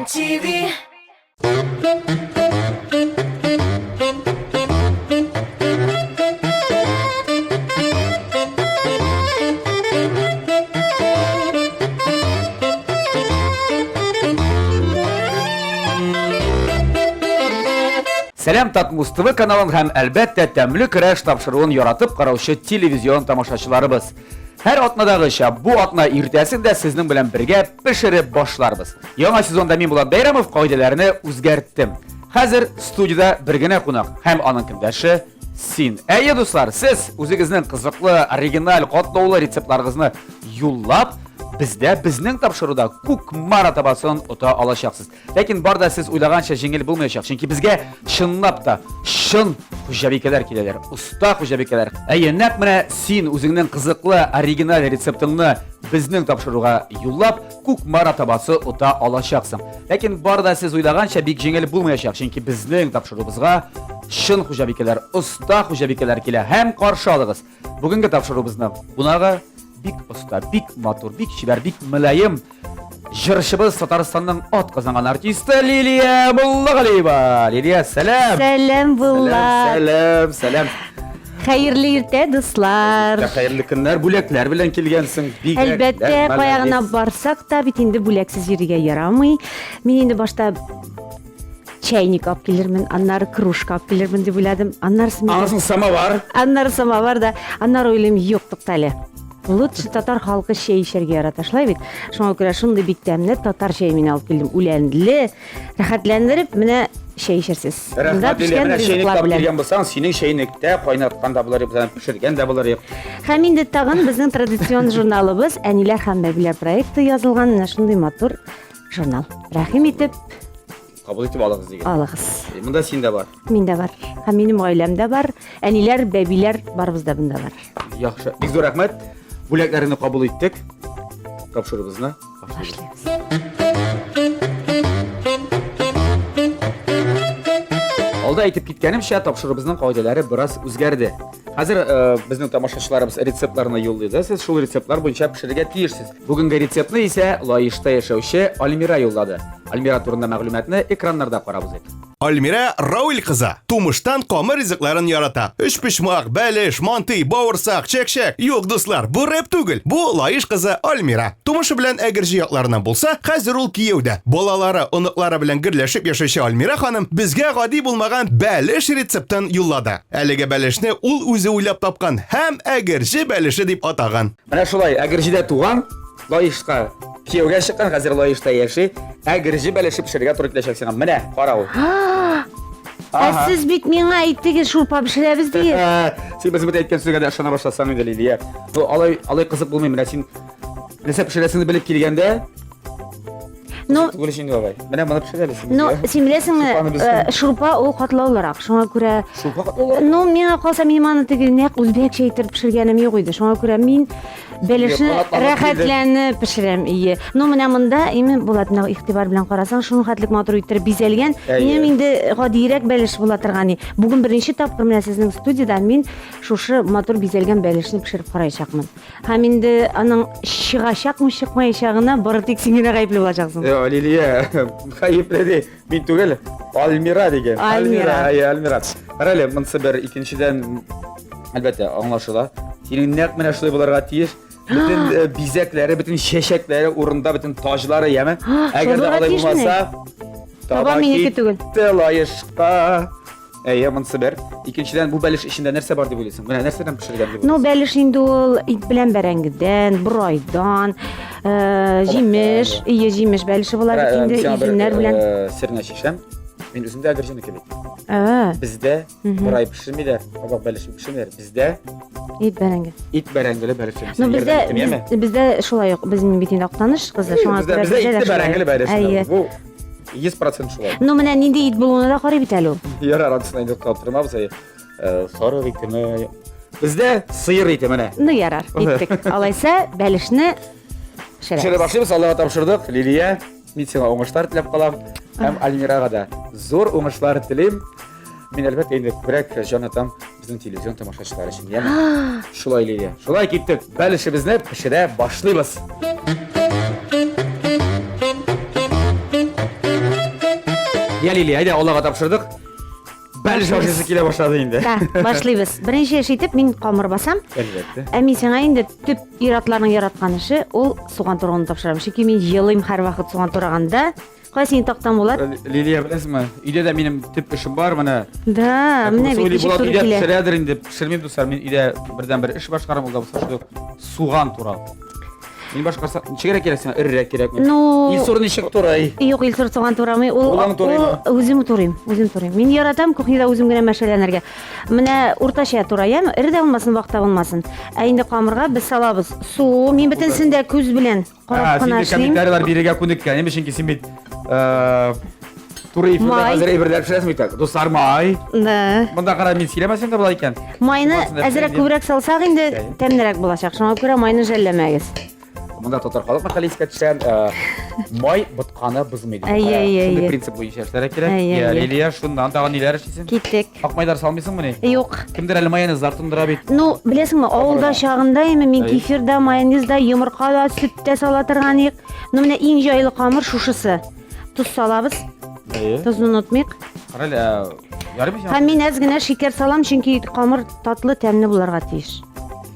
MTV. Сәлам Татмус ТВ каналын һәм әлбәттә тәмле көрәш тапшыруын яратып караучы телевизион тамашачыларыбыз. Һәр атнадагыча бу атна иртәсен дә сезнең белән бергә пешереп башларбыз. Яңа сезонда мин Булат Бәйрәмов кагыйдәләрне үзгәрттем. Хәзер студиядә бер генә кунак һәм аның көндәше син. Әйе, дуслар, сез үзегезнең кызыклы, оригиналь, катлаулы рецептларыгызны юллап, бездә безнең тапшыруда Кукмара табасын ота алачаксыз. Ләкин бар да сез уйлаганча җиңел булмаячак, чөнки безгә чынлап та чын хуҗабикәләр киләләр, оста хуҗабикәләр. Әйе, нәкъ менә син үзеңнең кызыклы оригиналь рецептыңны безнең тапшыруга юллап, Кукмара табасы ота алачаксың. Ләкин бар да сез уйлаганча бик җиңел булмаячак, чөнки безнең тапшыруыбызга чын хуҗабикәләр, оста хуҗабикәләр килә һәм каршы алыгыз. Бүгенге тапшыруыбызның кунагы бик оста, бик матур, бик чибәр, бик мөлаем Җырчыбыз Татарстанның ат казанган артисты Лилия Муллагалиева. Лилия, сәлам. Сәлам, Булат. Сәлам, сәлам. Хәерле иртә, дуслар. Хәерле көннәр, бүләкләр белән килгәнсең. Бигрәк. Әлбәттә, кая гына барсак та бит инде бүләксез йөрергә ярамый. Мин инде башта чәйник алып килермен, аннары кружка алып килермен дип уйладым. Аннары Аннан самовар. Аннары самовар да. Аннары уйлыйм, юк, туктале. Лучше татар халкы чәй эчәргә ярата, шулай бит? Шуңа күрә шундый бик тәмле татар чәе мин алып килдем. Үләнле, рәхәтләндереп, менә чәй эчәрсез. Рәхмәт, Лилия, менә чәйнек алып килгән булсаң, синең чәйнектә кайнаткан да булыр идек, пешергән дә булыр идек. Һәм инде тагын безнең традицион журналыбыз Әниләр һәм бәбиләр проекты язылган менә шундый матур журнал. Рәхим итеп кабул итеп алыгыз дигән. Алыгыз. Монда син дә бар. Мин дә бар. Һәм минем гаиләм дә бар. Әниләр, бәбиләр барыбыз да монда бар. Яхшы. Бик зур рәхмәт. Бүләкләрне кабул иттек. Тапшыруыбызны башлыйбыз. Алда әйтеп киткәнемчә, тапшыруыбызның кагыйдәләре бераз үзгәрде. Хәзер э, безнең тамашачыларыбыз рецептларны юллый да, сез шул рецептлар буенча пешерергә тиешсез. Бүгенге рецептны исә Лаешта яшәүче Альмира юллады. Альмира турында мәгълүматны экраннарда карап узыйк. Альмирә Рауил кызы тумыштан камыр ризыкларын ярата. Өчпочмак, бәлеш, мантый, бавырсак, чәкчәк. Юк, дуслар, бу рэп түгел, бу Лаеш кызы Альмира. Тумышы белән Әгерҗе якларыннан булса, хәзер ул кияүдә. Балалары, оныклары белән гөрләшеп яшәүче Альмира ханым безгә гади булмаган бәлеш рецептын юллады. Әлеге бәлешне ул үзе уйлап тапкан һәм Әгерҗе бәлеше дип атаган. Менә шулай, Әгерҗедә туган, Лаешка кияүгә чыккан, хәзер Лаешта яши. Әгерҗе бәлеше пешерергә туры киләчәк сиңа. Менә, кара ул. Ә сез бит миңа әйттегез, шурпа пешерәбез диеп. Син без бит әйткән сүзгә дә ышана башласаң инде, Лилия. Ну, алай, алай кызык булмый. Менә син нәрсә пешерәсеңне белеп килгәндә, Ну, түгел инде бабай. Менә моны пешерәбез. Ну, син беләсеңме, э, шурпа ул катлаулырак. Шуңа күрә Шурпа катлаулырак? Ну, миңа калса, минем аны теге нәкъ үзбәкчә итеп пешергәнем юк иде. Шуңа күрә мин Бәлешне рәхәтләнеп пешерәм, ие. Ну, менә монда, име, Булат, менә игътибар белән карасаң, шуның хәтлек матур иттереп бизәлгән. Минем инде гадиерәк бәлеш була торган. Бүген беренче тапкыр менә сезнең студиядә мин шушы матур бизәлгән бәлешне пешереп караячакмын. Һәм инде аның чыгачакмы, чыкмаячагына бары тик син генә гаепле булачаксың. Э, Лилия, гаепле ди. Мин түгел, Альмира дигән. Альмира. Әйе, Альмира. Кара әле, монысы бер икенчедән, әлбәттә, аңлашыла. Синең нәкъ менә шулай булырга тиеш. Бөтен э, бизәкләре, бөтен чәчәкләре урында, бөтен таҗлары, яме. Әгәр дә алай булмаса, таба минеке түгел. Китте Лаешка. Әйе, монысы бер. Икенчедән, бу бәлеш эчендә нәрсә бар дип уйлыйсың? Менә нәрсәдән пешергән дип Ну, бәлеш инде ул ит белән бәрәңгедән, борайдан, э, җимеш, ие, җимеш бәлеше була бит инде, иземнәр белән. Э, серне чишәм. Мин үзем дә әгерҗенеке бит. Ә. Бездә борай пешермиләр, кабак бәлеше пешермиләр. Бездә ит бәрәңге. Ит бәрәңгеле бәлеш. Ну, бездә бездә шулай ук. Без бит инде Актаныш кызы, шуңа күрә бездә итле бәрәңгеле бәлеш. Әйе. Бу 100% шулай. Ну, менә нинди ит булуына да карый бит әле ул. Ярар, анысына инде тукталып тормабыз. Әйе. Э, сарык итеме? Бездә сыер ите менә. Ну, ярар, киттек. Алайса, бәлешне пешерәбез. Пешерә башлыйбыз, Аллага тапшырдык. Лилия, мин сиңа уңышлар теләп калам. Һәм Альмирага да зур уңышлар телим. Мин әлбәттә инде күбрәк җан атам безнең телевизион тамашачылар өчен, яме? Шулай, Лилия. Шулай киттек. Бәлешебезне пешерә башлыйбыз. Я, Лилия, әйдә, Аллага тапшырдык. Бәлеш ашыйсы килә башлады инде. Да, башлыйбыз. Беренче эш итеп мин камыр басам. Әлбәттә. Ә мин сиңа инде төп ир-атларның яраткан эше ул суган турауны тапшырам. Чөнки мин елыйм һәрвакыт суган тураганда. Кай синең тактаң була? Лилия, беләсезме, өйдә дә минем төп эшем бар, менә. Да, менә бит ничек туры өйдә килә. пешерәдер инде, пешермим, дуслар, мин өйдә бердән-бер эш башкарам, ул да булса шул суган турау. Мин башкарса, ничегрәк кирәк сиңа? Эрерәк кирәкме? Ну, Илсур ничек турый? Юк, Илсур суган турамый. Ул, Улың турыймы? ул үзем турыйм, үзем турыйм. Мин яратам кухняда үзем генә мәшәләнергә. Менә уртача тураям, эре дә булмасын, вак та булмасын. Ә инде камырга без салабыз су. Мин бөтенесен дә күз белән карап син кына дә эшлим. комментарийлар бирергә күнеккән, әйме? Чөнки син бит э, туры эфирда Май. хәзер әйберләр пешерәсең бит. Дуслар, май. Да. Монда кара мин сөйләмәсәм дә була икән. Майны Барысын да әзрәк пешерәм. күбрәк салсак инде Әйе. тәмлерәк булачак. Шуңа күрә майны жәлләмәгез. Монда татар халык мәкале искә төшә. Э, май ботканы бозмый дип. Әйе, әйе, Шундый әйе. принцип буенча эшләргә кирәк. Әйе, Я, әйе. Лилия, шуннан тагын ниләр эшлисең? Киттек. Ак майлар салмыйсыңмыни? Юк. Кемдер әле майонезлар тондыра бит. Ну, беләсеңме, авылда чагында эме мин Әйе. кефир да, майонез да, йомырка да, сөт тә сала торган идек. Ну, менә иң җайлы камыр шушысы. Тоз салабыз. Әйе. Тозны онытмыйк. Кара әле, э, ярыймы сиңа? Һәм мин әз генә шикәр салам, чөнки камыр татлы, тәмле булырга тиеш.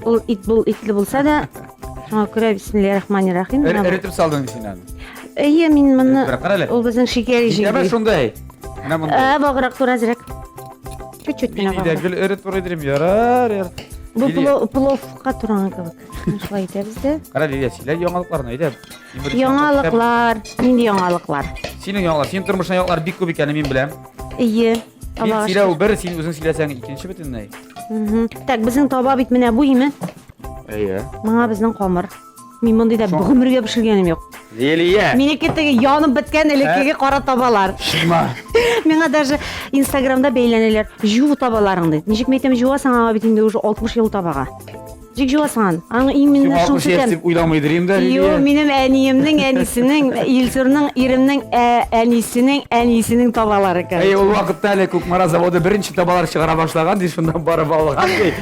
Ул ит бул итле булса да, шуңа күрә бисмиллахир-рахманир-рахим. Эр- Менә бу. Эретеп салдың син аны. Әйе, мин моны Бер кара әле. ул безнең шикәр ише. Җитәме шундай? Менә мондай. Ә, ваграк тур әзрәк. Чуть-чуть Мин кенә өйдә ваграк. гел эрет турый дирем. Ярар, ярар. Бу Лилия, плов- пловка тураган кебек. Менә Шулай итәбез дә. Кара Лилия, сөйлә яңалыкларны, әйдә. Мин беренче Яңалыклар, нинди яңалыклар? Синең яңалыклар, синең тормышыңда яңалыклар бик күп икәнен мин беләм. Әйе. Мин Аллага сөйләү шөкер. бер, син үзең сөйләсәң икенче бөтенләй. Мгм. Так, безнең таба бит менә бу име? Әйе. Моңа безнең камыр. Мин мондый да гомергә пешергәнем юк. Лилия! Минеке теге янып беткән элеккеге кара табалар. Шима. Миңа даже Инстаграмда бәйләнәләр. Жу табаларың ди. Ничек мен әйтәм, жуасың аңа бит инде уже 60 ел табага. Ничек жуасың аны? Аның именно Син шул 60 яшь тәм. дип уйламыйдыр инде, Юк, Лилия. минем әниемнең әнисенең, Илсурның, иремнең ә, әнисенең әнисенең табалары Әй, короче. ул вакытта әле Кукмара заводы беренче табалар чыгара башлаган ди, шуннан барып алган ди.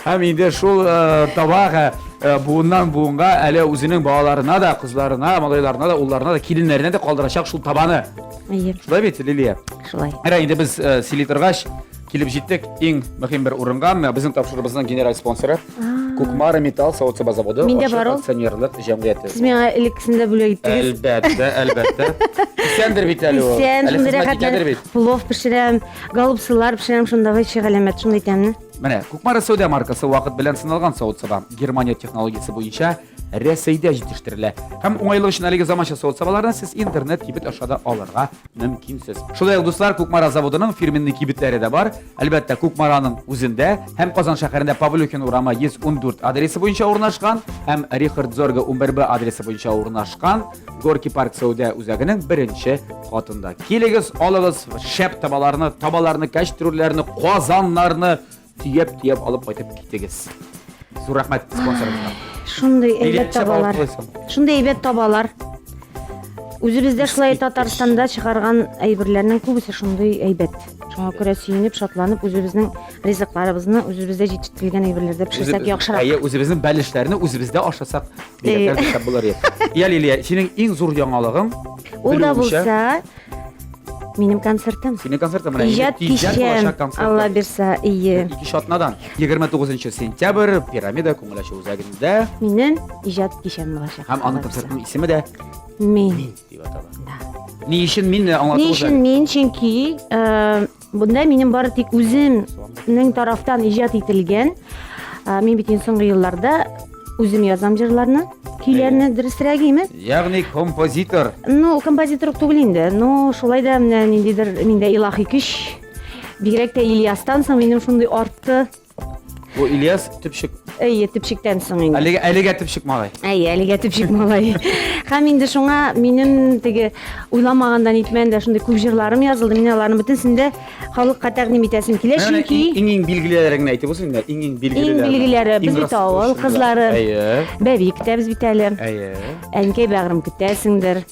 Һәм инде шул э, таба э, буыннан буынга әле үзенең балаларына да, кызларына, малайларына да, улларына да, киленнәренә дә калдырачак шул табаны. Әйе, Шулай бит, Лилия? шулай. Менә инде без э, сөйли торгач, килеп җиттек иң мөһим бер урынга. Менә безнең тапшыруыбызның генераль спонсоры Кукмара металл савыт-саба заводы Миндә ачык бар ул. акционерлык җәмгыяте. Сез миңа элеккесен дә бүләк иттегез. Әлбәттә, әлбәттә. Исәндер бит әле ул. Исән, Әле шундый хезмәт итәдер рәхәтләнеп бит. плов пешерәм, голубцылар пешерәм, шунда вообще галәмәт, шундый тәмле. Менә Кукмара сәүдә маркасы вакыт белән сыналган савыт-саба Германия технологиясе буенча Рәсәйдә җитештерелә. Һәм уңайлык өчен әлеге заманча савыт-сабаларны сез интернет кибет аша да алырга мөмкинсез. Шулай ук, дуслар, Кукмара заводының фирменный кибетләре дә бар. Әлбәттә, Кукмараның үзендә һәм Казан шәһәрендә Павлюхин урамы 114 адресы буенча урнашкан һәм Рихард Зорге 11Б адресы буенча урнашкан Горки парк сәүдә үзәгенең беренче катында. Килегез, алыгыз шәп табаларны, табаларны, кәчтрүлләрне, казаннарны төяп-төяп алып кайтып китегез. Зур рәхмәт спонсорыбызга. Шундый Лилия, әйбәт нишләп алып табалар. каласың? Шундый әйбәт табалар. Үзебездә шулай Татарстанда чыгарган әйберләрнең күбесе шундый әйбәт. Шуңа күрә сөенеп, шатланып үзебезнең ризыкларыбызны үзебездә җитештерелгән әйберләрдә пешерсәк Үзебез- яхшырак. Әйе, үзебезнең бәлешләрне үзебездә ашасак, бигрәкләр дә шәп булыр иде. Я, Лилия, синең иң зур яңалыгың Ул да белүемчә, булса минем концертым. Синең концертың менә инде Иҗат тиздән кичәм. булачак концертың. Алла бирса, ие. Ике атнадан 29 сентябрь Пирамида күңел ачу үзәгендә Минем иҗат кичәм булачак. һәм аның Алла бирса. концертының исеме дә Мин. Мин дип атала. Да. Ни өчен мин Ни аңлатыгыз өчен әле? мин? Чөнки э, бunda минем бары тик үземнең тарафтан иҗат ителгән. Э, Мин бит инде соңгы елларда үзем язам җырларны, көйләрне дөресрәге име? Ягъни композитор. Ну, композитор ук түгел инде. Ну, шулай да менә ниндидер миндә илаһи көч. Бигрәк тә Ильястан соң минем шундый артты. Бу Ильяс төпчек. Әйе, төпчектән соң инде. Әлегә әлегә төпчек малай. Әйе, әлегә төпчек малай. Һәм инде шуңа минем теге уйламагандан итмән дә шундый күп җырларым язылды. Мин аларның бөтенсен дә халыкка тәкъдим итәсем килә, Менә чөнки иң иң билгелеләре генә әйтеп булсын инде. Иң иң билгелеләре. Иң билгелеләре, без бит авыл кызлары. Әйе. Бәби көтәбез бит әле. Әйе. Әнкәй бәгърем көтәсеңдер.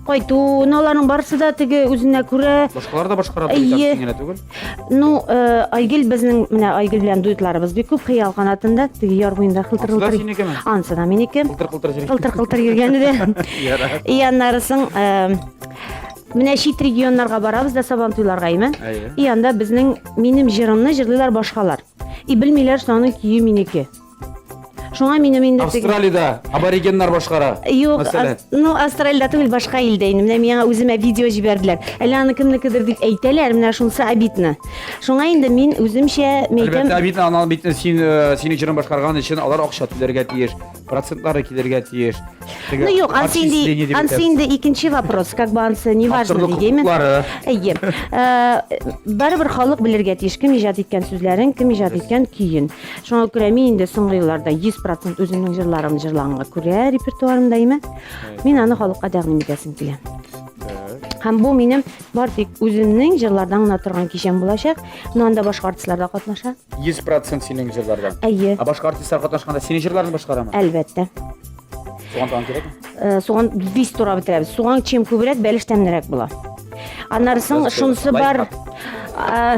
Кайту, ну аларның барысы да теге үзенә күрә. Башкалар да башкара бит, Әйе. син генә түгел. Ну, э, Айгөл безнең менә Айгөл белән дуэтларыбыз бик күп хыял канатында, теге яр буенда Ансы да хылтыр-хылтыр. синекеме? Ансы да минеке. Кылтыр-кылтыр йөри. Кылтыр-кылтыр йөргәне дә. Ярар. И аннары соң, э, Менә чит регионнарга барабыз да Сабантуйларга, әйме? Әйе. И анда безнең минем җырымны җырлыйлар башкалар. И белмиләр, что аның көе минеке. Шуңа минем инде теге- Австралиядә аборигеннар башкара. Юк, Мәсәлән. ну Австралиядә түгел, башка илдә инде. Менә миңа үземә видео җибәрделәр. Әллә аны кемнекедер дип әйтәләр, менә шунысы обидно. Шуңа инде мин үземчә мәйтәм. Әлбәттә, обидно, аны бит син э, синең җырын башкарган өчен алар акча түләргә тиеш, процентлары килергә тиеш. Теге Ну юк, ансы отчисление инде, дип ансы әйтәбез. инде икенче вопрос, как бы ансы не важно Авторлык дигәйме. хокуклары. Әйе. Э, Барыбер халык белергә тиеш, кем иҗат иткән сүзләрен, кем иҗат иткән көен. Шуңа күрә мин инде соңгы елларда 100% үземнең җырларымны җырлаганга күрә репертуарымда име, мин аны халыкка тәкъдим итәсем килә. Һәм бу минем бар тик үземнең җырлардан гына торган кичәм булачак. Но анда башка артистлар да катнаша. 100% синең җырлардан. Әйе. Ә башка артистлар катнашканда синең җырларны башкарамы? Әлбәттә. Суган тагын кирәкме? Э, суган вис турап бетерәбез. Суган чем күбрәк, бәлеш тәмлерәк була. Аннары соң шунысы бар,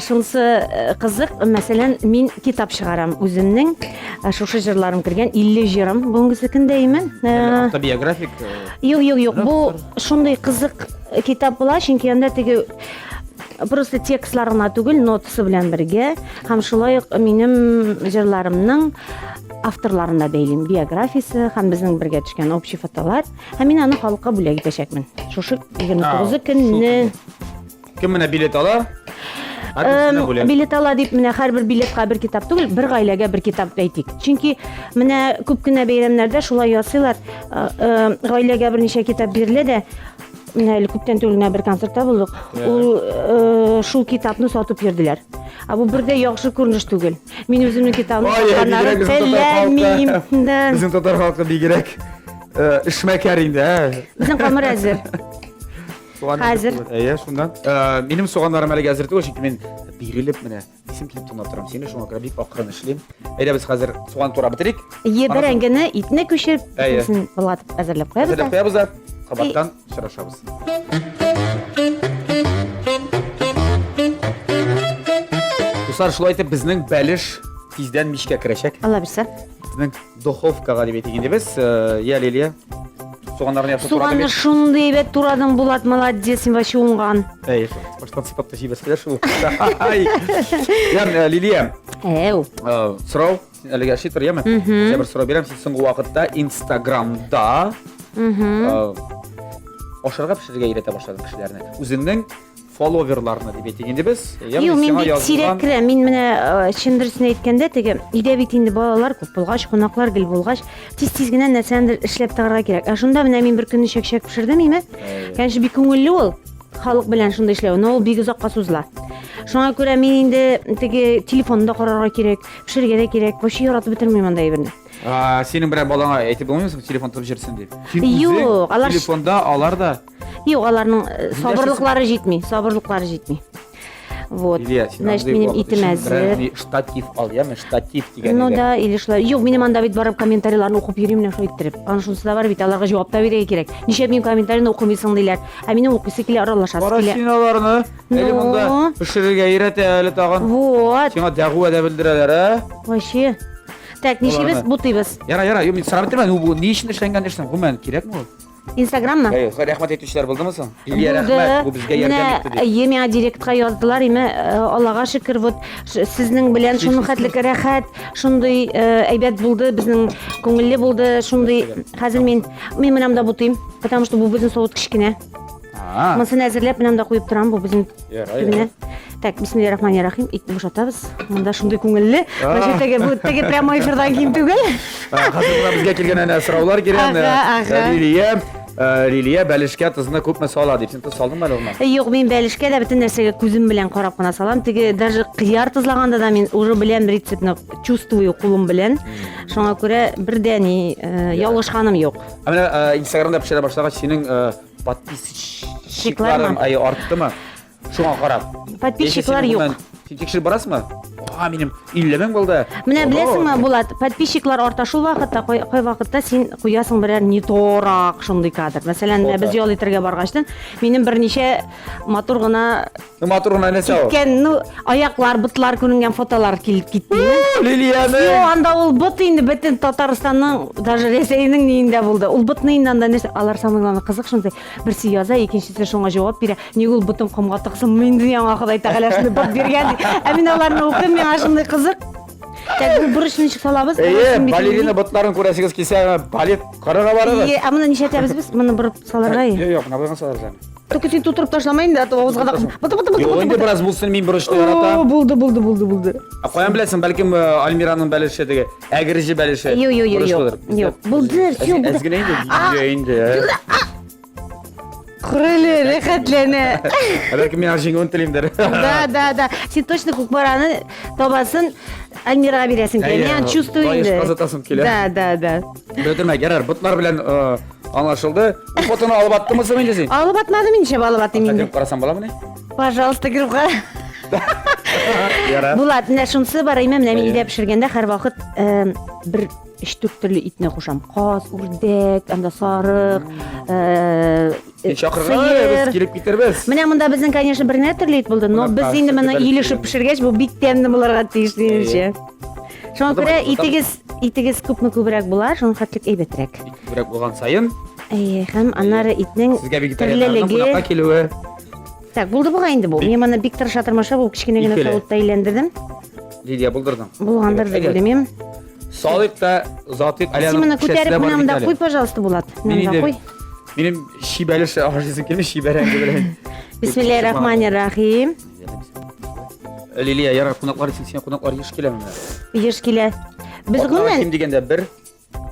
шунысы э, кызык, мәсәлән, мин китап чыгарам үземнең, шушы җырларым кергән 50 җырым бүгенгесе көндә име. Э, автобиографик? Юк, юк, юк, бу шундый кызык китап була, чөнки анда теге просто текстлар гына түгел, нотасы белән бергә һәм шулай ук минем җырларымның авторларын да бәйлим, биографиясе һәм безнең бергә төшкән общий фотолар. Һәм мин аны халыкка бүләк итәчәкмен. Шушы 29 көнне. Кем менә билет ала? Билет ала дип менә һәрбер билетка бер китап түгел, бер гаиләгә бер китап әйтик. Чөнки менә күп кенә бәйрәмнәрдә шулай ясыйлар. Э, э, гаиләгә берничә китап бирелә дә, менә әле күптән түгел генә бер концертта булдык. Ул э, шул китапны сатып йөрделәр. Ә бу бер дә яхшы күренеш түгел. Мин үземнең китабымны сатканнарын теләмим. Безнең татар халкы бигрәк Э, эшмәкәр инде, ә? Безнең камыр әзер. Суган Хәзер. Әйе, шуннан. Э, минем суганнарым әлегә әзер түгел, чөнки мин бирелеп менә исем килеп тыңлап торам сине, шуңа күрә бик акрын эшлим. Әйдә без хәзер суган турап бетерик. Е бәрәңгене, итне күчереп, бөтенесен болгатып әзерләп куябыз. Әзерләп куябыз да, кабаттан очрашабыз. Дуслар, шулай итеп безнең бәлеш тиздән мичкә керәчәк. Алла бирсә. Безнең Духовкага дип әйтик инде без. Э, я, Лилия. Суганнарны яхшы турадым. Суганны шундый әйбәт турадың, Булат, молодец, син вообще уңган. Әй, баштан сыпап та җибәрсәләр шул. Я, э, Лилия. Әү. Э, сорау, син әлегә эшли тор, яме? Сиңа бер сорау бирәм, син соңгы вакытта Инстаграмда ашарга пешерергә өйрәтә башладың кешеләрне. Үзеңнең фолловерларны дип әйтик инде без. Ягъни Юк, мин бик сирәк керәм. Мин менә э, чын дөресен әйткәндә, теге өйдә бит инде балалар күп булгач, кунаклар гел булгач, тиз-тиз генә нәрсәнедер эшләп тыгарга кирәк. Ә шунда менә мин бер көнне чәкчәк пешердем, име? Конечно, бик күңелле ул халык белән шунда эшләү, но ул бик озакка сузыла. Шуңа күрә мин инде теге телефонны да карарга кирәк, пешерергә дә кирәк. Вообще яратып бетермим андай әйберне. А, синең берәр балаңа әйтеп булмыймы телефон тотып җөрсен дип? Син Юк, алар телефонда, алар да. Юк, аларның э, сабырлыклары җитми, сабырлыклары җитми. Вот. Илья, син Значит, минем итем әзер. Штатив ал, яме, штатив дигән. Ну да, или шулай. Юк, минем анда бит барып комментарийларны укып йөрим менә шулай иттереп. Аның шунысы да бар бит, аларга җавап та бирергә кирәк. Нишләп минем комментарийны укымыйсың диләр. Ә минем укыйсы килә, аралашасы Кара килә. син аларны. Әле монда Ну. пешерергә өйрәтә әле тагын. Вот. Сиңа дәгъва да белдерәләр, ә? Вообще. Так, нишлибез? Бутыйбыз. Яра, яра, юк, мин сорап бетермәдем. Бу ни өчен эшләнгән эш соң? Гомумән, кирәкме ул? Инстаграммы? Әйе, рәхмәт әйтүчеләр булдымы соң? Илья, рәхмәт, бу безгә ярдәм итте дип. Әйе, миңа директка яздылар, име, э, Аллага шөкер, вот сезнең белән шуның хәтлек рәхәт, шундый э, әйбәт булды, безнең күңелле булды, шундый. Хәзер мин мин менә монда бутыйм, потому что бу безнең савыт кечкенә. Монысын әзерләп, менә монда куеп торам, бу безнең төбенә. Так, бисмиллахир-рахманир-рахим, итне бушатабыз. Монда шундый күңелле. Вообще теге бу теге прямой эфирдан ким түгел. Хәзер менә безгә килгән әнә сораулар килгән. Лилия, Лилия бәлешкә тозны күпме сала дип. Син тоз салдыңмы әле гомумән? Юк, мин бәлешкә дә бөтен нәрсәгә күзем белән карап кына салам. Теге даже кыяр тозлаганда да мин уже беләм рецептны, чувствую кулым белән. Шуңа күрә бер дә ни ялгышканым юк. Ә менә Инстаграмда пешерә башлагач, синең подписчикларың ай арттымы? Шуңа карап. Подписчиклар юк. Син тикшереп барасыңмы? А, минем 50 мең булды. Менә беләсеңме, Булат, подписчиклар арта шул вакытта, кай, кай вакытта син куясың берәр не торак шундый кадр. Мәсәлән, менә без ял итәргә баргачтын, минем берничә матур гына Ну, матур гына нәрсә ул? Киткән, ну, аяклар, ботлар күренгән фотолар килеп китте. Лилияне! Юк, анда ул бот инде бөтен Татарстанның, даже Рәсәйнең ниендә булды. Ул ботны инде анда нәрсә, алар самый главный кызык шунысы. Берсе яза, икенчесе шуңа җавап бирә. Ник ул ботын комга тыксын, инде яңа Ходай Тәгалә шундый бот биргән ди. Ә мин аларны укыйм, миңа шундый кызык. Так, бу бурычны ничек салабыз? Әйе, балерина ботларын күрәсегез килсә, балет карарга барыгыз. Әйе, ә моны нишләтәбез без? Моны борып салырга. Юк, юк, менә болай гына салабыз әле. Только син тутырып ташлама инде, а то авызга да быты быты быты. Юк, инде бераз булсын, мин борычны яратам. Булды, булды, булды, булды. А каян беләсең, бәлкем э, Альмираның бәлеше теге, әгерҗе бәлеше. Юк, юк, юк, юк. Юк, булды, все, булды. Әз генә инде, юк инде. Күреле, рәхәтләнә. Бәлкем мин җиңүен телимдер. Да, да, да. Син точно Кукмараны табасын Альмирага бирәсең килә. Мин чувствую инде. Лаеш казатасым килә. Да, да, да. Бөтермә, ярар, ботлар белән э, Аңлашылды. Бу фотоны алып аттымы соң инде син? Алып атмадым инде, шәп алып атыйм инде. Кереп карасам буламыни? Пожалуйста, кереп кара. Ярар. Булат, менә шунысы бар, әйме, менә мин өйдә пешергәндә һәрвакыт э, бер өч-дүрт төрле итне кушам. Каз, үрдәк, анда сарык, э, Син чакырган әле, без килеп китербез. Менә монда безнең, конечно, бер генә төрле ит булды, но без инде моны илешеп пешергәч, бу бик тәмле булырга тиеш минемчә. Шуңа күрә итегез, итегез күпме күбрәк була, шуның хәтлек әйбәтрәк. Ит күбрәк булган саен. Әйе, һәм аннары итнең Сезгә вегетарианнарның кунакка килүе. Так, булды бугай инде бу. Мин моны бик тырыша тырмаша бу кечкенә генә савытта әйләндердем. Лидия, булдырдың. Булгандыр дип уйлыйм. Салыйк та, затыйк. Син моны күтәреп менә монда куй, пожалуйста, Булат. Менә монда куй. Минем шибәле ашыйсым килми, шибәрәңге белән. Бисмиллаһир-рахманир-рахим. Лилия, ярар, кунаклар өчен сиңа кунаклар еш киләме? Еш килә. Без гомумән ким дигәндә бер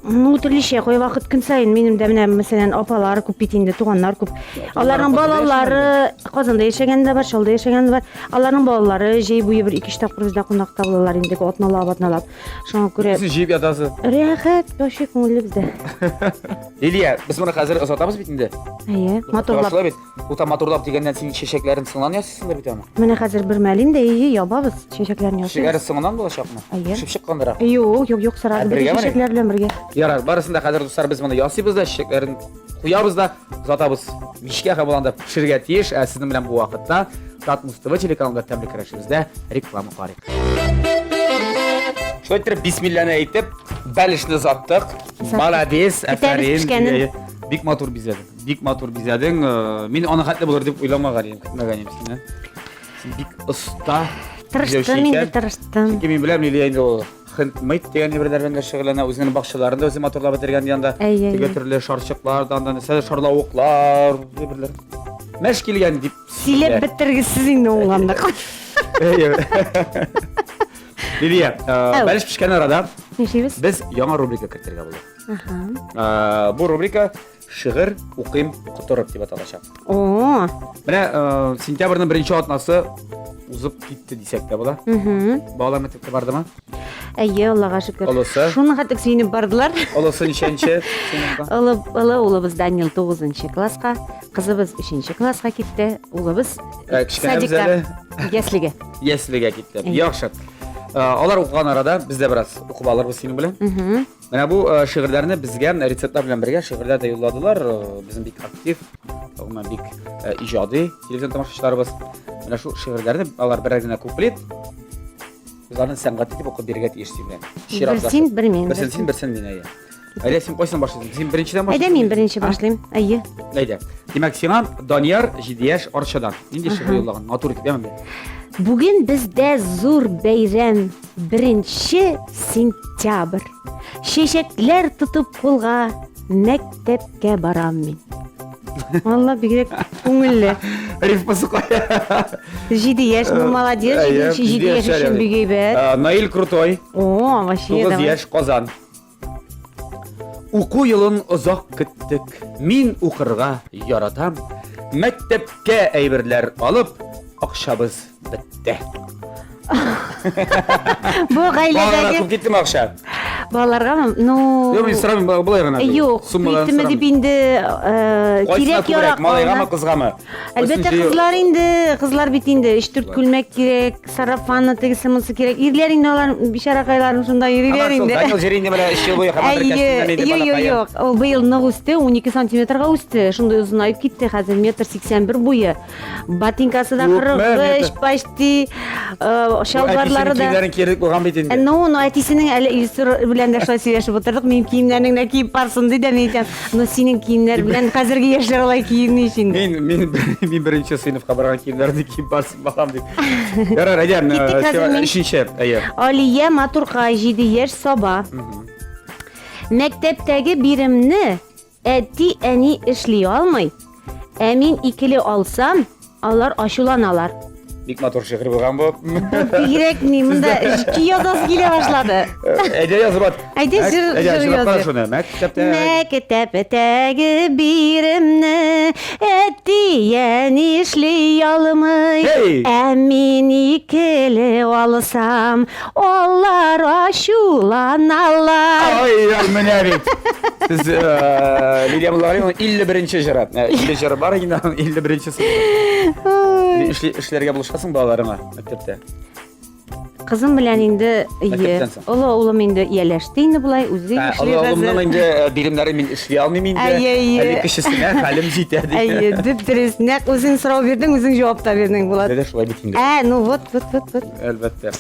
Ну, төрлечә, кайвакыт көн саен минем дә менә, мәсәлән, апалар күп бит инде, туганнар күп. Аларның балалары Казанда яшәгән дә бар, Чаллыда яшәгән дә бар. Аларның балалары җәй буе бер ике-өч тапкыр бездә кунакта булалар инде, атналап, атналап. Шуңа күрә Сез җыеп ятасыз. Рәхәт, вообще күңелле бездә. Лилия, без моны хәзер озатабыз бит инде. Әйе, матурлап. Шулай бит. Ута матурлап дигәннән син чәчәкләрен соңыннан ясыйсыңдыр бит аны. Менә хәзер бер мәл инде, әйе, ябабыз, чәчәкләрне ясыйбыз. Чәчәкләре соңыннан булачакмы? Әйе. Пешеп чыккандырак. Юк, юк, юк, сразу бергә чәчәкләр белән бергә. Ярар, барысын да хәзер дуслар без моны ясыйбыз да, чәчәкләрен куябыз да, озатабыз. Мичкә һәм ул анда пешергә тиеш. Ә сезнең белән бу вакытта Татмус ТВ телеканалында тәмле көрәшебездә реклама карыйк. Шулай итеп, бисмилланы әйтеп, бәлешне озаттык. Молодец, афәрин. Бик матур бизәдең. Бик матур бизәдең. Э, мин аны хәтле булыр дип уйламаган идем, көтмәгән идем сине. Син бик оста. Тырыштым инде, тырыштым. Чөнки мин беләм, Лилия инде ул хендмейд дигән әйберләр белән дә шөгыльләнә, үзенең бакчаларын да үзе матурлап бетергән янда. Теге төрле шарчыклар, да анда нәрсә, шарлавыклар, әйберләр. Мәш килгән дип. Сөйләп бетергесез инде уңганлык. Лилия, э, бәлеш пешкән арада Нишлибез? Без яңа рубрика кертергә булдык. Э, бу рубрика Шигырь укыйм котырып дип аталачак. О! Менә э, сентябрьнең беренче атнасы узып китте дисәк тә була. Балалар мәктәпкә бардымы? Әйе, Аллага шөкер. Олысы? Шуның хәтлек сөенеп бардылар. Олысы ничәнче сыйныфка? Олы, олы улыбыз Данил 9 класска, кызыбыз 3 класска китте, улыбыз Ә, кечкенәбез әле. Яслегә. Яслегә китте. Яхшы. Э, алар укыган арада без дә бераз укып алырбыз синең белән. Менә бу э, шигырьләрне безгә рецептлар белән бергә шигырьләр дә юлладылар. Э, безнең бик актив, гомумән бик э, иҗади телевизион тамашачыларыбыз. Менә шул шигырьләрне алар берәр генә куплет. Без аны сәнгатьле итеп укып бирергә тиеш син белән. Бер син, бер мин. Берсен син, берсен мин, әйе. Әйдә, син кайсын башлыйсың? Син беренчедән башлыйсың. Әйдә, мин беренче башлыйм. Әйе. Әйдә. Димәк, сиңа Данияр 7 яшь Арчадан. Нинди шигырь юллаган? Матур итеп, яме. Бүген бездә зур бәйрәм. Беренче сентябрь. Чәчәкләр тотып кулга мәктәпкә барам мин. Алла бигрәк күңелле. Рифмасы кая? Җиде яшь, ну молодец, җиде җиде яшь өчен бик әйбәт. Э, Наил Крутой. О, вообще. 9 яшь, Казан. Уку елын озак көттек. Мин укырга яратам. Мәктәпкә әйберләр алып, акчабыз бетте. Бу гаиләдәге Күп киттеме акча? Балаларгамы? Ну. Юк, мин сорамыйм, болай гына. Юк, күптеме дип инде э, кирәк ярак. Малайгамы, кызгамы? Әлбәттә, кызлар инде, кызлар бит инде 3-4 күлмәк кирәк, сарафаны, тегесе монысы кирәк. Ирләр инде алар бичаракайларым шунда йөриләр инде. Данил җыри инде менә 3 ел буе һаман бер костюмнан инде Юк, юк, юк. Ул быел нык үсте, 12 сантиметрга үсте. Шундый озынаеп китте, хәзер метр 81 буе. Ботинкасы да 43 почти, э, чалбарлары да. Киемнәрен киердек булган бит инде. Э, ну, ну әтисенең әле Илсур белән дә шулай сөйләшеп утырдык. Минем киемнәрнең дә киеп барсын ди дә мин әйтәм. Ну, синең киемнәр белән хәзерге яшьләр алай киенми ич инде. Мин мин мин беренче сыйныфка барган киемнәрне киеп барсын балам дип. Ярар, әйдә, э, өченче, әйе. Алия Матуркай, 7 яшь, Саба. Мәктәптәге биремне Әти-әни эшли алмый, ә мин икеле алсам, алар ачуланалар. Бик матур шигырь булган бу. Бигрәк ни, монда көй язасы килә башлады. Әйдә язып ат. Әйдә җыр җыр язып. Шуны. Мәктәптә. Мәктәптәге биремне әти-әни эшли алмый. Ә мин икеле алсам, Алар ачуланалар. Ай, ай, менә бит. Сез э, Лилия Муллагалиевна 51 җыры. 50 э, җыры бар инде, 51-се. Эшләргә булышасың балаларыңа мәктәптә? Кызым белән инде ие. Олы улым инде ияләште инде болай, үзе эшли хәзер. Олы улымның инде э, биремнәрен мин эшли алмыйм инде. Әле кечесенә хәлем җитә ди. Әйе, дөп-дөрес. Нәкъ үзең сорау бирдең, үзең җавап та бирдең, Булат. Дә шулай бит инде. Ә, ну вот, вот, вот, вот. Әлбәттә.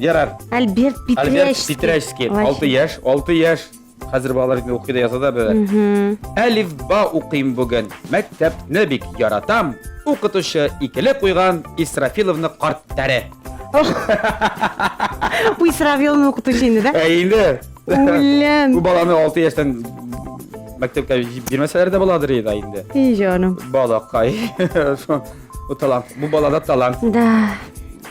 Ярар. Альберт Питрәчский. Альберт Питрәчский. 6 яшь, 6 яшь. Хәзер балалар инде укый да яза да белә. Әлифба укыйм бүген. Мәктәпне бик яратам. Укытучы икеле куйган Исрафиловны карт тәре. Бу Исрафиловны укытучы инде, да? Ә инде. Үләм. Бу баланы 6 яшьтән мәктәпкә бирмәсәләр дә буладыр иде инде. И җаным. Балакай. Бу талант. Бу балада талант. Да.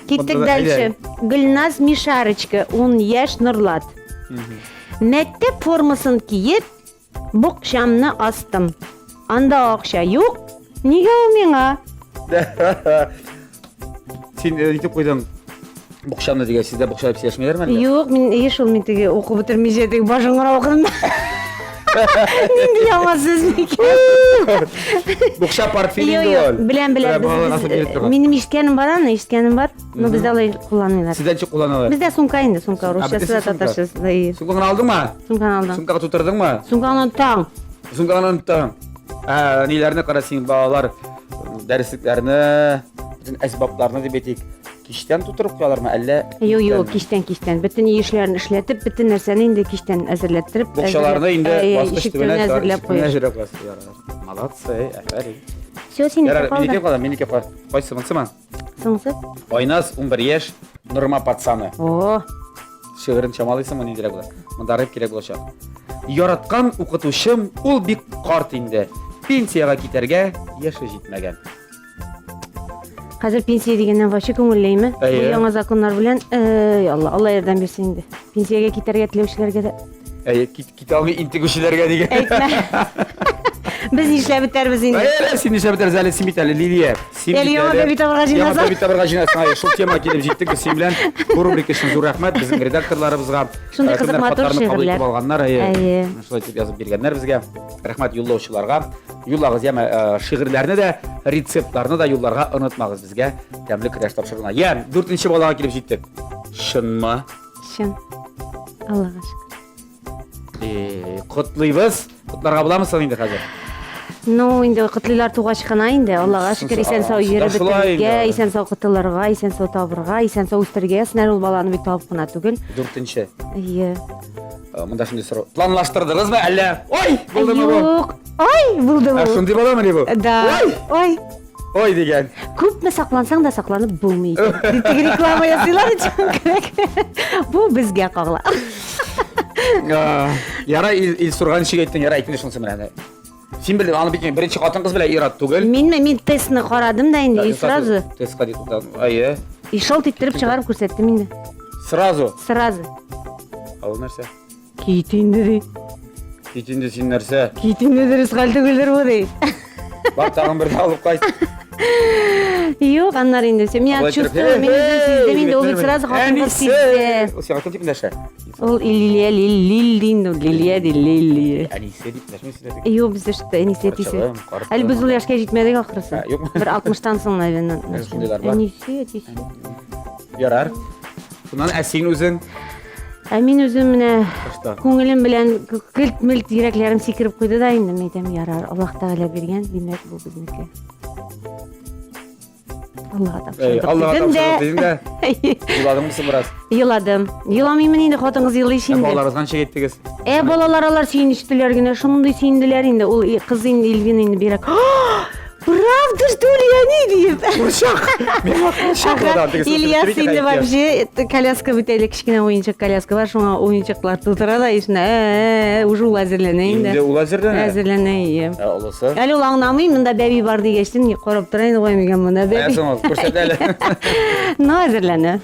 Киттек дальше. Гөлназ Мишарочка, 10 яшь, Норлат. Мәктәп формасын киеп, букчамны астым. Анда акча юк. Нигә ул миңа? Син э, әйтеп куйдың. Букчамны дигән, сездә букча дип сөйләшмиләрме әллә? Юк, мин еш ул мин теге укып бетермичә теге башын гына укыдым. Нинди яңа сүз микән? Букча портфель Юк, инде юк, ул. беләм, беләм. Менә балалар насып биреп торган. Минем ишеткәнем бар аны, ишеткәнем бар. Но бездә алай кулланмыйлар. Сездә ничек кулланалар? Бездә сумка инде, сумка русчасы да бөтенесе сумка. татарчасы да. и. Сумкаңны алдыңмы? Сумканы алдым. Сумкага тутырдыңмы? Сумканы оныттым. Сумкаңны оныттың. Ә, ниләрне кара син балалар дәреслекләрне, бөтен әсбапларны дип әйтик. Кичтән тутырып куялармы, әллә? Юк, юк, кичтән, кичтән. Бөтен өй эшләрен эшләтеп, бөтен нәрсәне инде кичтән әзерләттереп. Букчаларны инде баскыч төбенә әзерләп куяр. Әзерләп куясыз. Молодцы, афәрин. Все, синеке Ярар, калды. минеке калды, минеке калды. Кайсы монсымы? Соңгысы. Айназ 11 яшь, Норма пацаны. О, Шигырен чамалыйсыңмы, ниндирәк була? Монда рэп кирәк булачак. Яраткан укытучым, ул бик карт инде. Пенсиягә китәргә яше җитмәгән. Хәзер пенсия дигәннән вообще күңеллеме? Бу Әйе. яңа законнар белән, эй, Алла, Алла ярдәм бирсен инде. Пенсиягә китәргә теләүчеләргә дә Әйе, кит, китә алмый интегүчеләргә дигән. әйтмә. Без нишләп бетәрбез инде? Әйе, син нишләп бетәрбез әле, син бит әле Лилия. Син Әле бит яңа бәби табырга Яңа җыенасың. бәби табырга җыенасың. Әйе, шул темага килеп җиттек без син белән. Бу рубрика өчен зур рәхмәт безнең редакторларыбызга. Шундый Э, кызык кемнәр матур хатларны кабул шигырьләр. итеп алганнар, әйе. Әйе. Шулай итеп язып биргәннәр безгә. Рәхмәт юллаучыларга. Юллагыз, яме, э, шигырьләрне дә, рецептларны да юлларга онытмагыз безгә. Тәмле көрәш тапшыруына. Я, дүртенче балага килеп җиттек. Чынмы? Чын. Аллага шөкер. Э, котлыйбыз. Котларга буламы соң инде хәзер? Ну, инде котлыйлар тугач кына инде. Аллага шөкер, исән сау йөреп бетерергә, исән сау котылырга, исән сау табырга, исән сау үстерергә язсын әле ул баланы бит табып кына түгел. Дүртенче. Әйе. Э, монда шундый сорау. Планлаштырдыгызмы әллә? Ой, булдымы бу? Юк. Ой, булды бу. Ә шундый баламыни бу? Да. Ой! Ой. Ой дигән. Күпме саклансаң да сакланып булмый икән. Дип теге реклама ясыйлар кирәк. Бу безгә кагыла. Ярай, Илсурга ничек әйттең? Ярай, әйтмә шунысы менә. Син белдең, аны бит беренче хатын-кыз белән ир-ат түгел. Минме, мин тестны карадым да инде, и сразу. Тестка дип Әйе. И шалт иттереп чыгарып күрсәттем инде. Сразу? Сразу. Ә ул нәрсә? Кит инде ди. Кит инде син нәрсә? Кит инде дөрес хәл түгелдер бу ди. Бар тагын берне алып кайт. Юк, аннары инде все. Мин чувствую, мин үзем сиздем инде, ул бит сразу хатын-кыз сизде. Ул сиңа кем дип эндәшә? Ул Лилия, Лил, ди инде, Лилия ди, Лилия. Әнисе дип эндәшмисез дә. Юк, бездә что әнисе, әтисе. Әле без ул яшькә җитмәдек ахрысы. Бер 60-тан соң, наверное. Шундыйлар бар. Әнисе, әтисе. Ярар. Шуннан ә син үзең? Ә мин үзем менә күңелем белән келт-мелт йөрәкләрем сикереп куйды да инде, мин әйтәм, ярар, Аллаһ Тәгалә биргән, димәк, бу безнеке. Аллаһка тапшырдык. Аллаһка тапшырдык дидең дә. Еладыңмы соң бераз? Еладым. Еламыймын инде, хатын-кыз елый инде. Балаларыгызга ничек әйттегез? Ә балалар алар сөенештеләр генә, шундый сөенделәр инде. Ул кыз инде Эльвина инде бигрәк. Правда, что ли, они диеп? Курчак! Миңа курчак да. Ильяс инде вообще коляска бит әле кечкенә уенчык коляска бар, шуңа уенчыклар тутыра да, ишенә, уже ул әзерләнә инде. Инде ул әзерләнә? Әзерләнә, ие. Ә олысы? Әле ул аңламый, монда бәби бар дигәчтен, карап тора инде, куям икән монда бәби. Ә соң ул, күрсәт әле. Ну, әзерләнә.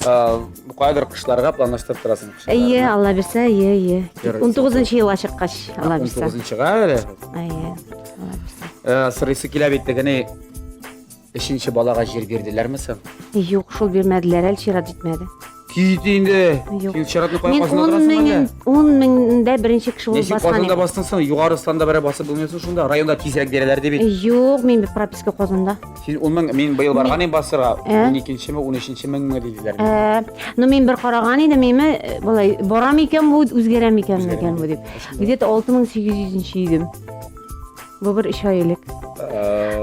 Кайдыр кышларга планлаштырып торасың. Әйе, Алла бирсә, әйе, әйе. 19 елга чыккач, Алла бирсә. 19-га әле? Әйе, Алла бирсә. Сорыйсы килә бит, тегене өченче балага җир бирделәрме соң? Юк, шул бирмәделәр, әле чират җитмәде. Кит инде. Юк. Син чиратны кая Мин Казанда 10 торасың мең, әллә? 10 меңдә беренче кеше булып Ничек баскан Казанда идем. бастың соң? Югары Станда берәр басып булмыйсың шунда. Районда тизрәк бирәләр ди бит. Юк, мин бит прописка Казанда. Син 10 мең, мин быел барган идем басырга. Ә? 12-нчеме, 13-нче меңме диделәр. Ә, ну мин бер караган идем, миме болай барам икән бу, үзгәрә микән микән бу дип. Где-то 6800 идем. Бу бер өч ай элек.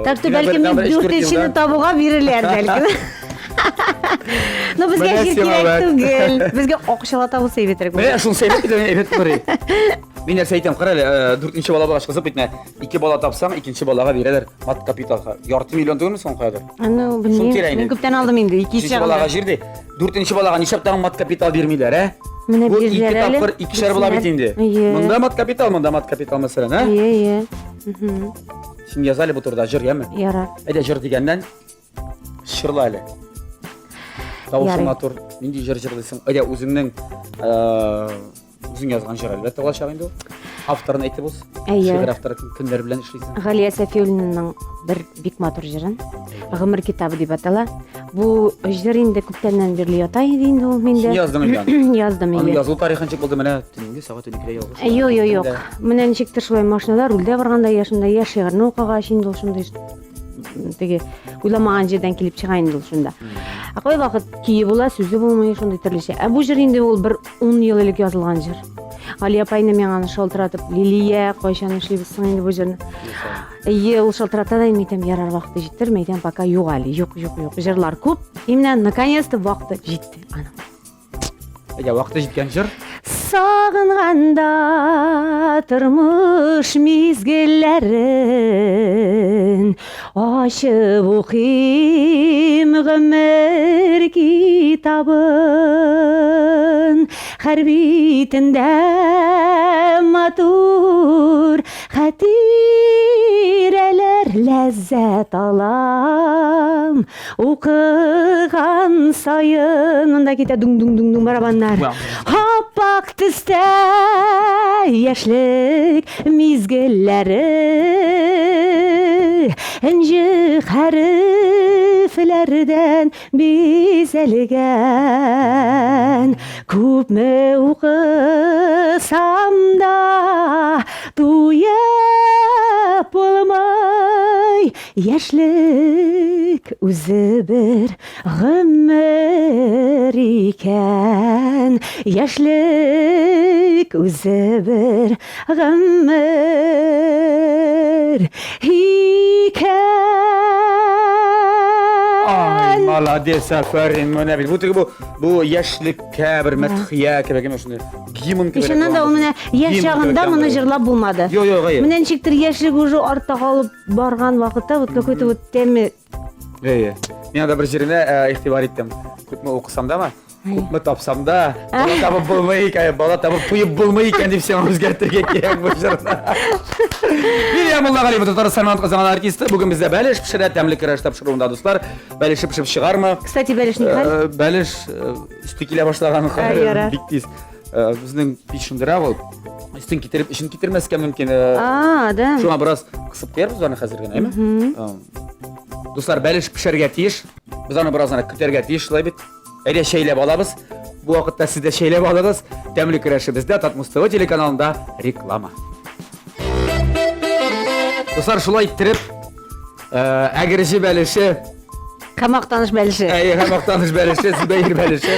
Так что бәлки мин дүртенчене табуга бирелер бәлки. Ну безгә җир кирәк түгел. Безгә акчалата булса әйбәтрәк булыр. Менә шунысы әйбәт бит, әйбәт булыр. Мин нәрсә әйтәм, кара әле, дүртенче бала булгач кызык бит менә. Ике бала тапсаң, икенче балага бирәләр мат капиталга. Ярты миллион түгелме соң каядыр? Ну, белмим. Мин күптән алдым инде, икенче балага җир ди. Дүртенче балага нишләп тагын мат капитал бирмиләр, ә? Менә Бу ике бирделәр әле. тапкыр икешәр була бит инде. Әйе. Монда мат капитал, монда мат капитал мәсәлән, ә? Әйе, әйе. Мгм. Син яз әле бу турыда җыр, яме? Ярар. Әйдә җыр дигәннән җырла әле. Тавышың Ярый. матур. Нинди җыр җырлыйсың? Әйдә үзеңнең э, үзең язган җыр әлбәттә булачак инде ул. Авторын әйтеп уз. Әйе. Шигырь авторы кем, кемнәр белән эшлисең? Галия Сәфиуллинаның бер бик матур җырын Гомер китабы дип атала. Бу җыр инде күптәннән бирле ята иде инде ул миндә. Син яздың инде аны. Яздым Аның инде. язылу тарихы ничек булды? Менә төнге сәгать 12-дә ялгыш. Юк, юк, юк. Менә ничектер шулай машинада рульдә барганда яшында я шигырьне укыгач инде ул шундый теге уйламаган җирдән килеп чыга инде ул шунда. Ә кайвакыт көе була, сүзе булмый, шундый төрлечә. Ә бу җыр инде ул бер 10 ел элек язылган җыр. Галия апа инде миңа аны шалтыратып, Лилия, кайчан эшлибез соң инде бу җырны? Әйе, ул шалтырата да, мин әйтәм, ярар, вакыты җиттер, мин әйтәм, пока юк әле, юк, юк, юк. Җырлар күп, и менә наконец-то вакыты җитте аның. Әйдә, вакыты җиткән җыр. Сагынганда тормыш мизгелләрен ачып укыйм гомер китабын. Һәр битендә матур хатирәләр ләззәт алам. Укыган саен монда китә дуң-дуң-дуң-дуң барабаннар. Аппак төстә яшьлек мизгелләре. Энҗе хәрефләрдән бизәлгән. Күпме укысам да туеп булмый. Яшьлек үзе бер гомер икән. Яшьлек үзе бер гомер икән. Ай, молодец, афәрин, менә бит. Бу теге бу, бу яшьлеккә бер мәдхия кебек, әмма шундый гимн кебек. Чыннан да ул менә яшь чагында моны җырлап булмады. Юк, юк, әйе. Менә ничектер яшьлек уже артта калып барган вакытта вот какой-то вот тәме. Әйе. Мин анда бер җиренә э, игътибар иттем. Күпме укысам дамы? Күпме тапсам да, бала табып булмый икән, бала табып туеп булмый икән дип сиңа үзгәртергә кирәк бу җырны. Лилия Муллагалиева, Татарстанның атказанган артисты. Бүген бездә бәлеш пешерә, тәмле көрәш тапшыруында, дуслар. Бәлеше пешеп чыгармы? Кстати, бәлеш нихәл? Э, бәлеш э, өсте килә башлаган хәл. Бик тиз. Э, безнең пич шундыйрак ул. Өстен китереп, эчен китермәскә мөмкин. А, да. Шуңа бераз кысып куярбыз аны хәзер генә, әйме? Дуслар, бәлеш пешәргә тиеш. Без аны бераз гына көтәргә тиеш, шулай бит? Әйдә чәйләп алабыз. Бу вакытта сез дә чәйләп алыгыз. Тәмле көрәшебездә Татмус ТВ телеканалында реклама. Дуслар, шулай иттереп, э, Әгерҗе бәлеше, Һәм Актаныш бәлеше. Әйе, һәм Актаныш бәлеше, Зөбәер бәлеше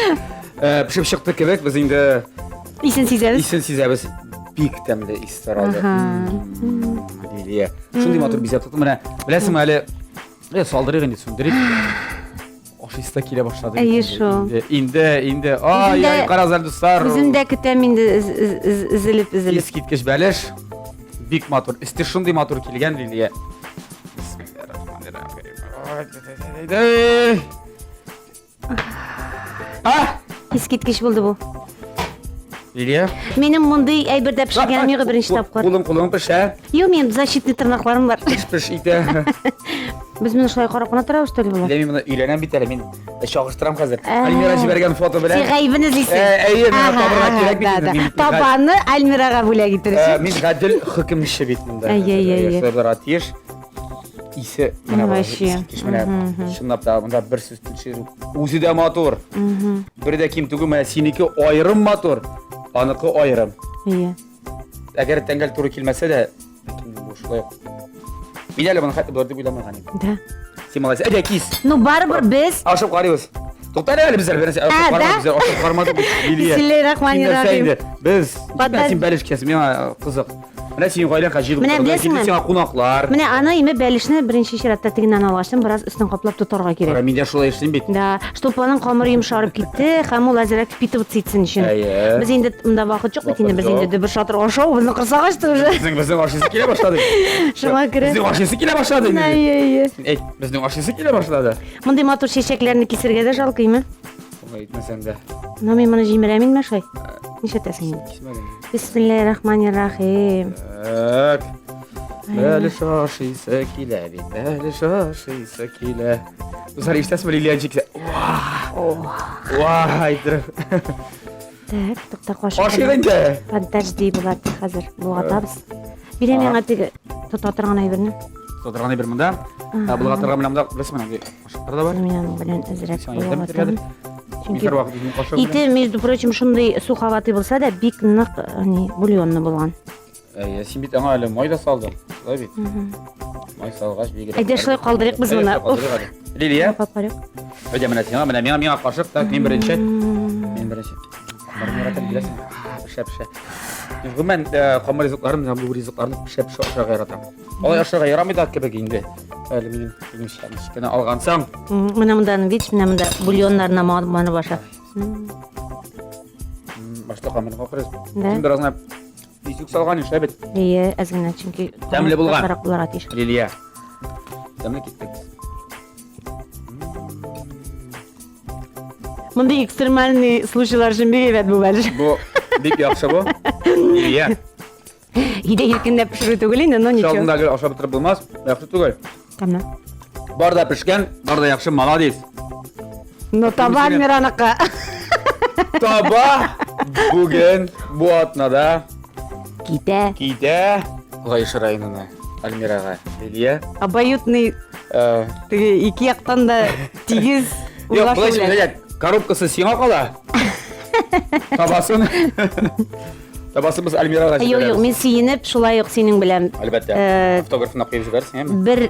э, пешеп чыкты кебек. Без инде Исен сизәбез. Исен сизәбез. Бик тәмле ис таралды. Лилия. Шундый матур бизәп тотты. Менә беләсеңме әле, э, салдырыйк инде, сүндерик. Ашыйсы да килә башлады. Әйе шул. Инде, инде. Ай, ай, карагыз әле, дуслар. Үзем дә көтәм инде өзелеп, өзелеп. Искиткеч бәлеш. Бик матур. Өсте шундый матур килгән, Лилия. А! Искиткеч булды бу. Лилия. Минем мондый әйбер дә пешергәнем юк беренче тапкыр. Кулың кулың пешә. Юк, минем защитный тырнакларым бар. Пеш пеш итә. Без моны шулай карап кына торабыз түгел була. Лилия, мин моны өйрәнәм бит әле, мин чагыштырам хәзер. Альмира җибәргән фото белән. Син гаебен эзлисең. Әйе, миңа табырга кирәк бит инде. Табаны Альмирага бүләк итер өчен. Мин гадел хөкемче бит монда. Әйе, әйе, әйе. Шулай тиеш. Исе менә бу искиткеч менә чынлап та монда бер сүз төшерү. Үзе дә матур. Бер дә ким түгел, менә синеке аерым матур, аныкы аерым. Әйе. Әгәр тәңгәл туры килмәсә дә, ләкин бу шулай ук. Мин әле моны хәтта болар дип уйламаган идем. Да. Син молодец. Әйдә, кис. Ну, барыбер без Ашып карыйбыз. Тукта әле без әле беренче ашып карамадык, без ашып карамадык бит, Лилия. Бисмиллаһир-рахманир-рахим. Без син бәлеш кисәсең, миңа кызык. Менә синең гаиләң хәзер җыелып Менә утырды. беләсеңме? Килде сиңа кунаклар. Менә аны име бәлешне беренче чиратта тегеннән алгачтан бераз өстен каплап тотарга кирәк. Кара, мин дә шулай эшлим бит. Да, чтоб аның камыры йомшарып китте һәм ул әзрәк впитываться итсен өчен. Әйе. Без инде монда вакыт юк бит инде, без Вакыт инде юк. дөбер шатыр ашау безнең корсак ачты уже. Безнең безнең ашыйсы килә башлады. Шуңа күрә. Безнең ашыйсы килә башлады инде. Әйе, әйе. Әйт, безнең ашыйсы килә башлады. Мондый матур чәчәкләрне кисергә дә жалко, име? Шулай итмәсәң дә. Но мин моны җимерәм инде шулай. Нишләтәсең инде? Кисмәдең. Бисмиллаһир-рахманир-рахим. Так. Бәлеш ашыйсы килә бит, бәлеш ашыйсы килә. Дуслар, ишетәсезме, Лилия җиксә? Вау! Әйттереп. Так, тукта кашык. Ашыйк инде. Подожди, Булат, хәзер болгатабыз. Бирә миңа теге тота торган әйберне. Тота торган әйбер монда. Болгатырга менә монда, беләсеңме, мондый кашыклар да бар. Мин аның белән әзрәк болгатам. Чөнки ите, между прочим, шундый суховатый булса да, бик нык ни, бульонны булган. Әйе, син бит аңа әле май да салдың. Шулай бит. Май салгач бигрәк. Әйдә шулай калдырыйк без моны. Лилия. Әйдә менә сиңа, менә миңа миңа кашык, так мин беренче. Мин беренче. Камырны яратам, беләсең. Пешә пешә. Мин гомумән э, камыр ризыкларын, менә бу ризыкларны пешә пешә ашарга яратам. Алай ашарга ярамый да кебек инде. Әле минем минемчә нечкәне алгансаң. Менә монда, видишь, менә монда бульоннарына манып аша. Башта камырны какырыз. Син бераз гына Бизүк салган ишә бит. Әйе, әз генә, чөнки тәмле булган. Карак булырга тиеш. Лилия. Тәмле киттек. Мондый экстремальный случайлар өчен бик әйбәт бу бәлеш. Бу бик яхшы бу. Лилия. Өйдә иркенләп пешерү түгел инде, но ничего. Чалгында гел ашап бетереп булмас, яхшы түгел. Тәмле. Бар да пешкән, бар да яхшы, молодец. Но таба Альмираныкы. Таба бүген бу атнада китә. Китә Лаеш районына Альмирага. Лилия. Обоюдный э, теге ике яктан да тигез. Юк, болай сөйләгән. Коробкасы сиңа кала. Табасын. Табасын без Альмирага җибәрәбез. Юк, юк, мин сөенеп шулай ук синең белән. Әлбәттә. Э, Автографын куеп җибәрсең, әйме? Бер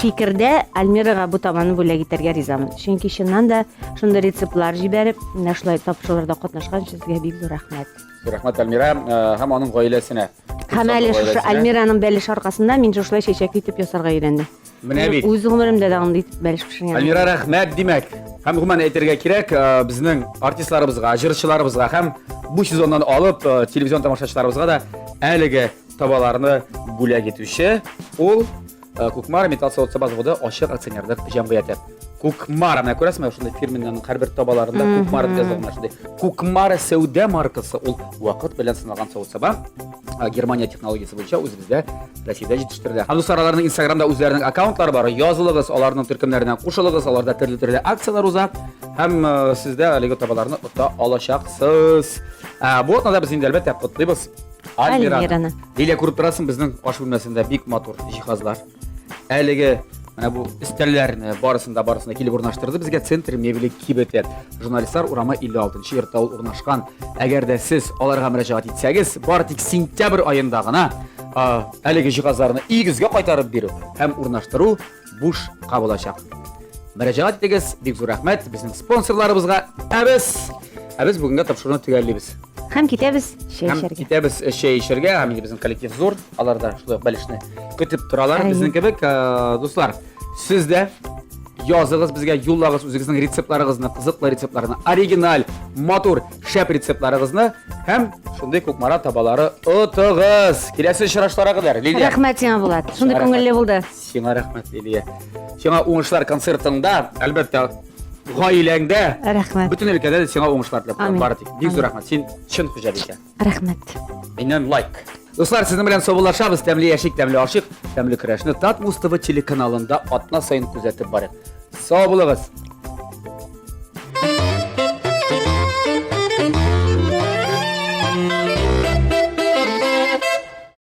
фикердә Альмирага бу табаны бүләк итәргә ризамын. Чөнки чыннан да шундый рецептлар җибәреп, менә шулай тапшыруларда катнашкан өчен сезгә бик зур рәхмәт. Зур рәхмәт Альмира э, һәм аның гаиләсенә. Һәм әле шушы Альмираның бәлеш аркасында мин шушылай чәчәк итеп ясарга өйрәндем. Менә бит. Үз гомеремдә дә андый итеп бәлеш пешергән. Альмира рәхмәт, димәк. Һәм гомумән әйтергә кирәк, э, безнең артистларыбызга, җырчыларыбызга һәм бу сезоннан алып э, телевизион тамашачыларыбызга да әлеге табаларны бүләк итүче ул э, Кукмара металл савыт-саба заводы ачык акционерлык җәмгыяте. Кукмара, менә күрәсезме, шундый фирменның һәрбер табаларында Кукмара дип язылган шундый. Кукмара сәүдә маркасы ул вакыт белән сыналган савыт-саба. Германия технологиясе буенча үзебездә Россиядә җитештерелә. Һәм дуслар, аларның Инстаграмда үзләренең аккаунтлары бар. Язылыгыз, аларның төркемнәренә кушылыгыз, аларда төрле-төрле акцияләр уза. Һәм сез дә әлеге табаларны ота алачаксыз. Бу атнада без инде әлбәттә котлыйбыз Альмираны. Лилия күреп торасың, безнең аш бүлмәсендә бик матур җиһазлар. Әлеге Менә бу өстәлләрне барысын да барысын да килеп урнаштырды безгә Центр мебели кибете. Журналистлар урамы 56 йортта ул урнашкан. Әгәр дә сез аларга мөрәҗәгать итсәгез, бары тик сентябрь аенда гына әлеге җиһазларны өегезгә кайтарып бирү һәм урнаштыру бушка булачак. Мөрәҗәгать итегез, бик зур рәхмәт безнең спонсорларыбызга. Ә без, ә без бүгенгә тапшыруны төгәллибез. Һәм китәбез чәй Һәм эчәргә. китәбез чәй эчәргә, һәм инде безнең коллектив зур, алар да шулай ук бәлешне көтеп торалар Әйе. безнең кебек. Э, Дуслар, сез дә языгыз безгә, юллагыз үзегезнең рецептларыгызны, кызыклы рецептларны, оригиналь, матур, шәп рецептларыгызны һәм шундый Кукмара табалары отыгыз. Киләсе очрашуларга кадәр, Лилия. Рәхмәт сиңа, Булат. Шундый Рәхмәт. күңелле булды. Сиңа рәхмәт, Лилия. Сиңа уңышлар концертыңда, әлбәттә, гаиләңдә. Рәхмәт. Бөтен өлкәдә дә сиңа уңышлар теләп калам. Амин. Бары тик. Бик зур рәхмәт. Син чын хуҗабикә. Рәхмәт. Миннән лайк. Дуслар, сезнең белән саубуллашабыз. Тәмле яшик, тәмле ашыйк. Тәмле көрәшне Татмус ТВ телеканалында атна саен күзәтеп барыйк. Сау булыгыз.